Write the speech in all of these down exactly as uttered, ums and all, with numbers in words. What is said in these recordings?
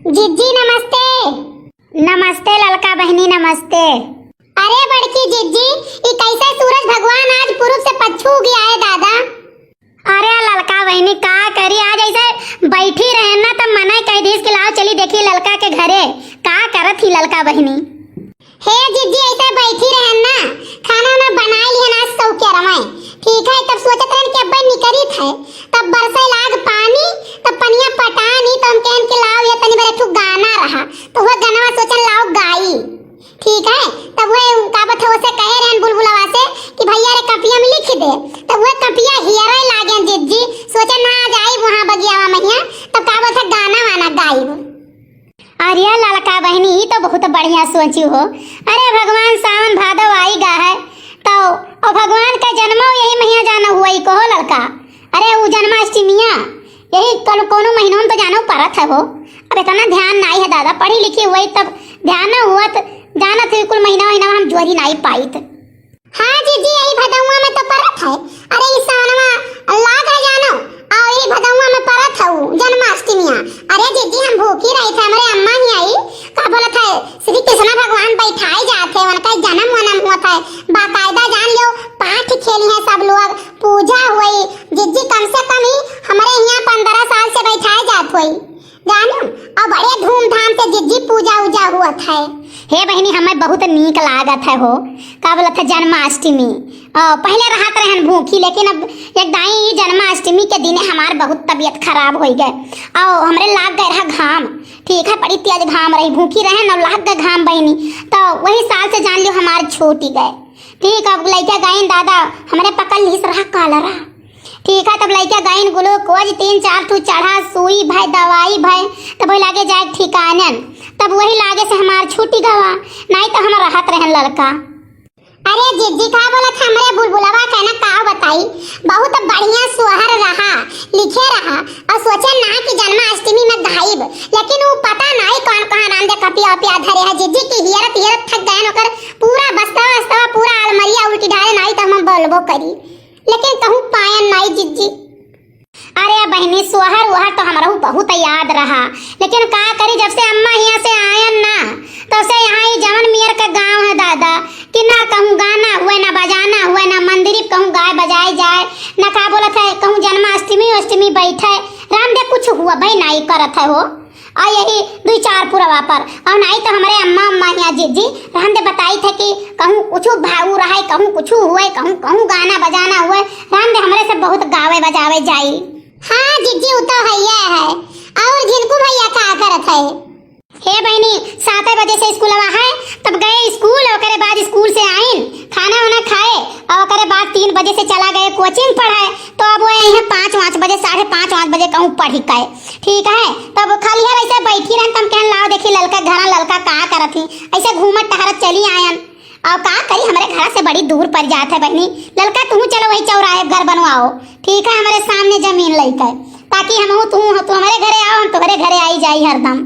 जिज्जी नमस्ते। नमस्ते ललका बहिनी, नमस्ते। अरे बड़की जिज्जी, ई कैसे सूरज भगवान आज पूरब से पच्छू उगिया है दादा? अरे ललका बहिनी, का करी, आज ऐसे बैठी रहे ना, तब मनई कह दीस कि लाओ चली देखी ललका के घरे, का करत ही ललका बहिनी। हे जिज्जी, ऐसे बैठी रहन ना, खाना ना बनाई लिहन आज सौकेरवा। ठीक है, तब सोचत रहन कि अब्बे निकरित है, तब बरसे लाग पानी, तब पनिया पटानी, तो हम कहन कि लाओ ये तनी बड़े ठू गाना रहा, तो वह गनवा सोचन लाओ गाई। ठीक है, तब वह का बता उसे कहे रहन बुलबुलवा से कि भैया रे कपिया में लिख दे, तब वह कपिया हियरे लागेन जिज्जी, सोचन ना आज आई वहाँ बगियावा महिया, तब का बता गाना वाना गाई। अरे ललका बहिनी, ई तो बहुत बढ़िया सोची हो। अरे भगवान सावन भादव आई गा है, तो और भगवान का जन्मो यही महीना जाना हुआ ही कहो ललका। अरे वो जन्माष्टमिया यही कल कोनो महीनों में तो जानो परत है हो। अब इतना ध्यान नाई है दादा, पढ़ी लिखी हुई तब ध्यान हुआ तो जानत है कुल महीना वहीना हम जोरी नाई पाइत। हाँ जिज्जी, यही भदौआ में तो परत है। अरे ई सावनवा लाग है जानो, और यही भदौआ में परत है उ जन्माष्टमिया। अरे जिज्जी, हम भूखी रही थे, हमरे अम्मा ही आई, का बोलत है, श्री कृष्णा भगवान बैठाए जात है, उनका जन्म वन्म हुआ था, बाकायदा जान लो, पाठ खेली है सब लोग, पूजा हुई। जिज्जी, कम से कम ही हमरे यहाँ पन्द्रह साल से बैठाए जात हुई। जानू, और बड़े धूमधाम से जिज्जी पूजा उजा हुआ था। हे बहिनी, हमें बहुत नीक लागत है हो, का बोलत है जन्माष्टमी। अ, पहले रहत रहन भूखी, लेकिन अब एक दाई जन्माष्टमी के दिने हमार बहुत तबीयत खराब हो गए, और हमरे लाग गए रहा घाम। ठीक है, बड़ी तेज घाम रही, भूखी रहन और लाग गए घाम बहिनी, तो वही साल से जान लियो हमार छूटी गए। ठीक, अब लइका गइन दादा, हमरे पकड़ लिस रहा कालरा। ठीक है, तब लइका गइन ग्लूकोज तीन चार ठू चढ़ा, सुई भय, दवाई भय, तब वही लागे जाए ठिकानन, तब वही लागे से हमार छूटी गवा, नाई तो हम रहत रहन ललका। अरे जिज्जी, का बोलत हमरे बुलबुलवा के ना, का बताई, बहुत बढ़िया सोहर रहा, लिखे रहा, और सोचे ना कि जन्माष्टमी में गाइब, लेकिन वो पता नाई कौन कहाँ राम दे कपिया उपिया धरे है जिज्जी की हियरत हियरत थक गए, ओकर पूरा बस्ता बस्ता पूरा अलमरिया उल्टी डाले नाई तो हम बोलबो करी। लेकिन कहूँ पायन नाई जिज्जी। अरे बहिनी, सोहर वोहर तो हमरहू बहुत याद रहा, लेकिन का करी, जब से अम्मा हियाँ से आयन ना, तब से यहाँ ही जवन मियर का गाँव है दादा, कि ना कहूँ गाना हुए, ना बजाना हुए, ना मंदिर कहूँ गाए बजाए जाए, ना का बोलत है कहूँ जन्माष्टमी अष्टमी बैठे, राम दे कुछ हुआ भाई नाई करत है हो। और यही दुई चार पुरवा पर, और नाई तो हमरे अम्मा अम्मा हियाँ जिज्जी रहन दे बताई थे कि कहूँ कुछ भाऊ रहे, कहूँ कुछ हुए, कहूँ कहूँ गाना बजाना हुए, रहन दे हमरे से बहुत गावे बजावे जाई। हाँ जिज्जी, उ तो हइये है। और झिनकू भैया का करत है? हे बहिनी, सात बजे से स्कूलवा है, तब गए स्कूल, ओकरे बाद स्कूल से आइन, खाना वाना खाए, और ओकरे बाद तीन बजे से चला गए कोचिंग पढ़ाए। तो अब वो यहीं पाँच, पाँच बजे, साढ़े पाँच, पाँच बजे कहूँ पढ़ी के। ठीक है, तब खाली हर ऐसे बैठी रहन, तब कहन, "लाओ देखी ललका घरा, ललका का करत ही?" ऐसे घूमत टहरत चली आयन। और का करी, हमरे घरा से बड़ी दूर पड़ जात है बहिनी। ललका तू चलो वही चौराहे घर बनवाओ, ठीक है, हमरे सामने जमीन लइके, ताकि हमहू तू, तू हमरे घरे आओ, हम तोहरे घरे आई जाई हरदम।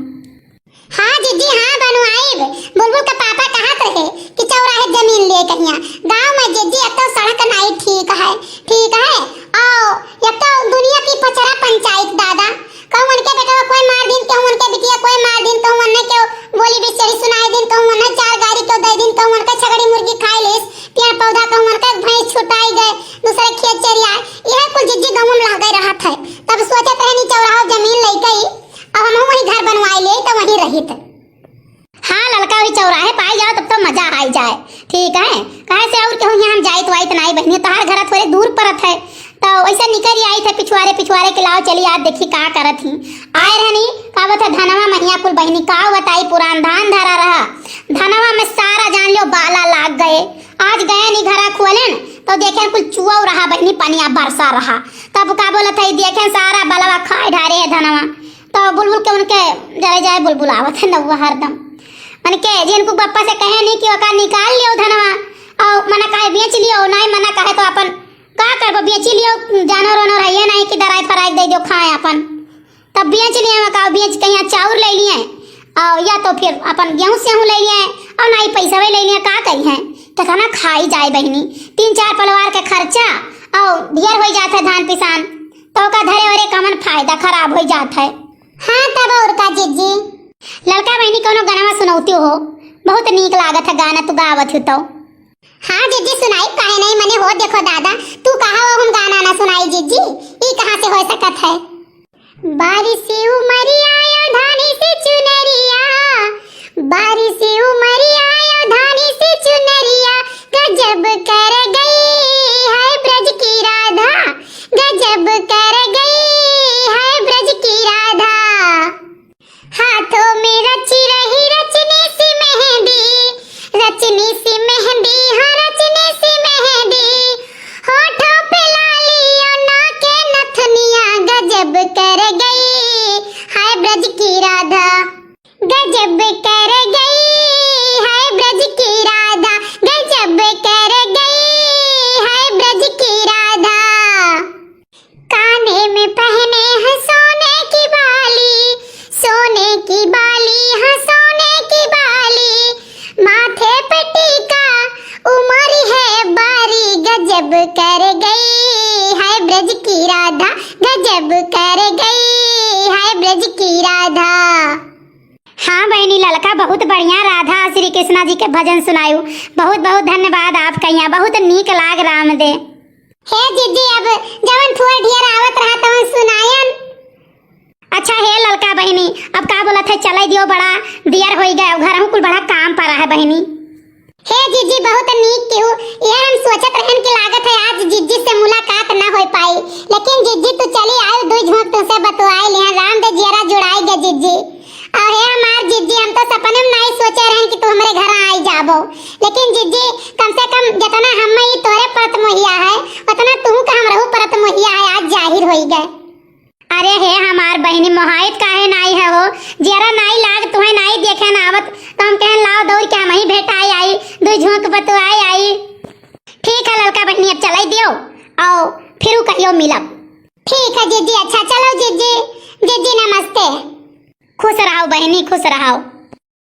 हाँ जिज्जी, हाँ बनवाइब। बुलबुल का पापा कहत रहे कि चौराहे जमीन ले कहिया। गाँव में जिज्जी एक तो सड़क नाई ठीक है, ठीक है, और एक तो दुनिया की पचरा पंचायत दादा, कहूँ उनके बेटवा कोई मार दिन, कहूँ उनके बिटिया कोई मार दिन, कहूँ उन्ने के बोली बिचरी सुनाई दिन, कहूँ उन्ने चार गारी के दे दिन, कहूँ उनका छगड़ी मुर्गी खाए लेस, पेड़ पौधा कहूँ उनका भैंस छुटाई गए, दूसरे खेत चरी आए, यह कुल जिज्जी गाँव में लागे रहत है। तब सोचत रहनी चौराहा जमीन लइके ही अब हम वही घर बनवाए ले तो वहीं रहित। हाँ ललका, वही चौराहे पाई जाओ तब तो मजा आई जाए। ठीक है, कहे से और केहू यहाँ हम जाइत वाइत नाई बहिनी, तोहार घर थोड़े दूर परत है, तो वैसे निकल आई थे पिछुआरे पिछुआरे के, लाओ चली आज देखी का करत ही। आए रहनी, का बता धनवा महिया कुल बहिनी, का बताई, पुरान धान धरा रहा, धनवा में सारा जान लो बाला लाग गए। आज गए नी घरा खोलेन तो देखेन कुल चुआ रहा बहिनी, पनिया बरसा रहा, तब का बोलत है देखेन सारा बलवा खाए ढारे है धनवा। तो बुलबुल के उनके जरे जाए बुलबुल आवत है नौवा हरदम। उनके जिनको बप्पा से कहे नहीं कि ओका निकाल लियो धनवा, और मना कहे बेच लियो, नहीं मना कहे तो अपन का करबो, बेची लियो, जानवर वानवर है नहीं कि दराई फराई दे दो खाए अपन। तब बेच लिए ओका, बेच के यहाँ चाउर ले लिए, और या तो फिर अपन गेहूँ सेहूँ ले लिए, और नहीं पैसा ले लिए, का करी है, कितना खाई जाए बहिनी, तीन चार परिवार के खर्चा, और ढेर हो जात है धान पिसान, तो ओका धरे वरे कमन फायदा, खराब हो जात है। हाँ तब और का जिज्जी। तू हो, बहुत नीक लागत है गाना तू गावत हो तो। हाँ जिज्जी, सुनाई काहे नहीं, मने हो देखो दादा, तू कहा हो हम गाना ना सुनाई जिज्जी, ई कहाँ से हो सकत है? बारिश उमरिया आयो धानी से चुनरिया, बारिश उमरिया आयो धानी से चुनरिया, गजब कर गई है ब्रज की राधा, गजब कर गई है ब्रज की राधा। हाथों में रची रही रचनी सी मेहंदी, रचनी सी मेहंदी, हाँ रचनी सी मेहंदी, होठों पे लाली और नाक के नथनिया, गजब कर गई है ब्रज की राधा, गजब कर गई है ब्रज की राधा, गजब कर गई है ब्रज की राधा। काने में पहने हैं सोने की बाली, सोने की बाली, हाँ सोने की बाली, माथे पे टीका, उमर है बारी, गजब कर गई है ब्रज की राधा, गजब कर गई है ब्रज की राधा। हाँ बहिनी, ललका बहुत बढ़िया राधा श्री कृष्णा जी के भजन सुनायु। बहुत बहुत धन्यवाद आपका, यहाँ बहुत नीक लाग राम दे। हे जिज्जी, अब जवन थोर ढेर आवत रहा तवन सुनायन। अच्छा हे ललका बहिनी, अब का बोलत है, चलै दियो, बड़ा दियर होई गए, घर हूँ कुल बड़ा काम पड़ा है बहिनी। हे जिज्जी, बहुत नीक किहू, ये हम सोचत रहन कि लागत है आज जिज्जी से मुलाकात ना हो पाई, लेकिन जिज्जी तू चली आयु, दुई झोंक तुमसे बतुआई लिहन, राम दे जियरा जुड़ाई गए जिज्जी। और हे हमार जिज्जी, हम तो सपने में नहीं सोचे रहन कि तू हमरे घर आई जाबो, लेकिन जिज्जी कम से कम जितना हम ई तोरे परत मोहिया है, उतना तू का हमरहू परत मोहिया है, आज जाहिर होई गए। अरे हे हमार बहिनी, मोहाइत काहे नाई है हो? जियरा नाई लाग, तुहे नाई देखे ना आवत, तो हम कहन लाओ दौड़ के हम ही भेटाई आई, दुई झोंक बतुआई आई। ठीक है ललका बहिनी, अब चलाई दियो, आओ फिर कहियो मिलब। ठीक है जिज्जी, अच्छा चलो जिज्जी, जिज्जी नमस्ते। खुश रहो बहिनी, खुश रहो।